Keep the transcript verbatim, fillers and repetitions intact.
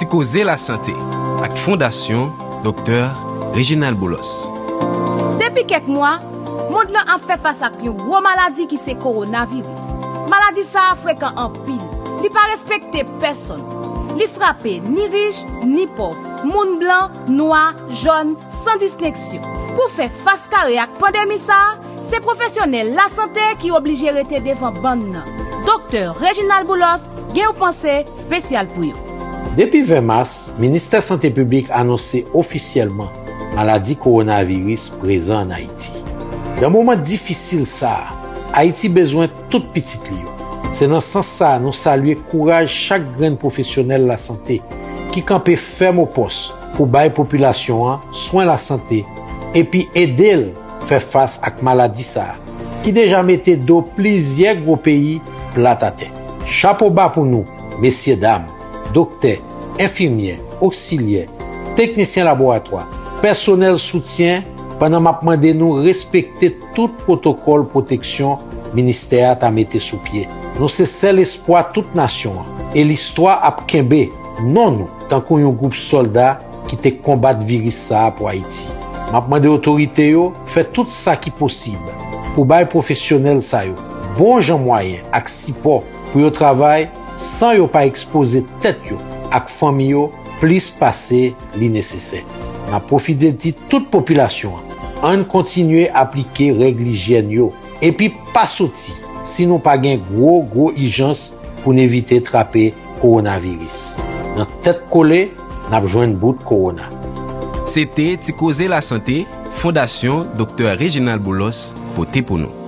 Koze Lasante ak Fondasyon Doktè Reginald Boulos. Depi kèk mwa, mond lan ap fè fas ak yon gwo maladi ki se kowonaviris. Maladi sa a frekan anpil. Li pa respekte pèsonn. Li frape ni rich, ni pòv, moun blan, nwa, jòn, san distenksyon. Pou fè fas kare ak pandemi sa a, se pwofesyonèl lasante ki oblije rete devan bann nan. Doktè Reginald Boulos gen yon panse espesyal pou yo. Depi ven mas, Ministè Sante Piblik anonse ofisyèlman maladi kowonaviris prezan ann Ayiti. Nan moman difisil sa a, Ayiti bezwen tout pitit li yo. Se nan sans sa a nou salye kouraj chak grenn pwofesyonèl lasante ki kanpe fèm opòs pou bay popilasyon an swen lasante epi ede l fè fas ak maladi sa a ki deja mete do plizyè gwo peyi plat atè. Chapo ba pou nou, mesyedam, doktè, enfimyè, oksilyè, teknisyen laboratwa, pèsonèl soutyen, pandan m ap mande nou respekte tout pwotokòl pwoteksyon ministè a ta mete sou pye. Nou se sèl espwa tout nasyon an, e listwa ap kenbe non nou tankou yon gwoup sòlda ki te konbat viris sa a pou Ayiti. M ap mande otorite yo fè tout sa ki posib pou bay pwofesyonèl sa yo bon jan mwayen ak sipò pou yo travay san yo pa ekspoze tèt yo ak fanmi yo plis pase li nesesè. N ap pwofite di tout popilasyon an, ann kontinye aplike règ lijyèn yo, epi pa soti si nou pa gen gwo, gwo ijans pou n evite trape kowonaviris. Nan tèt kole, n ap jwenn bout kowona. Se te Ti Koze Lasante, Fondasyon Doktè Reginald Boulos pote pou nou.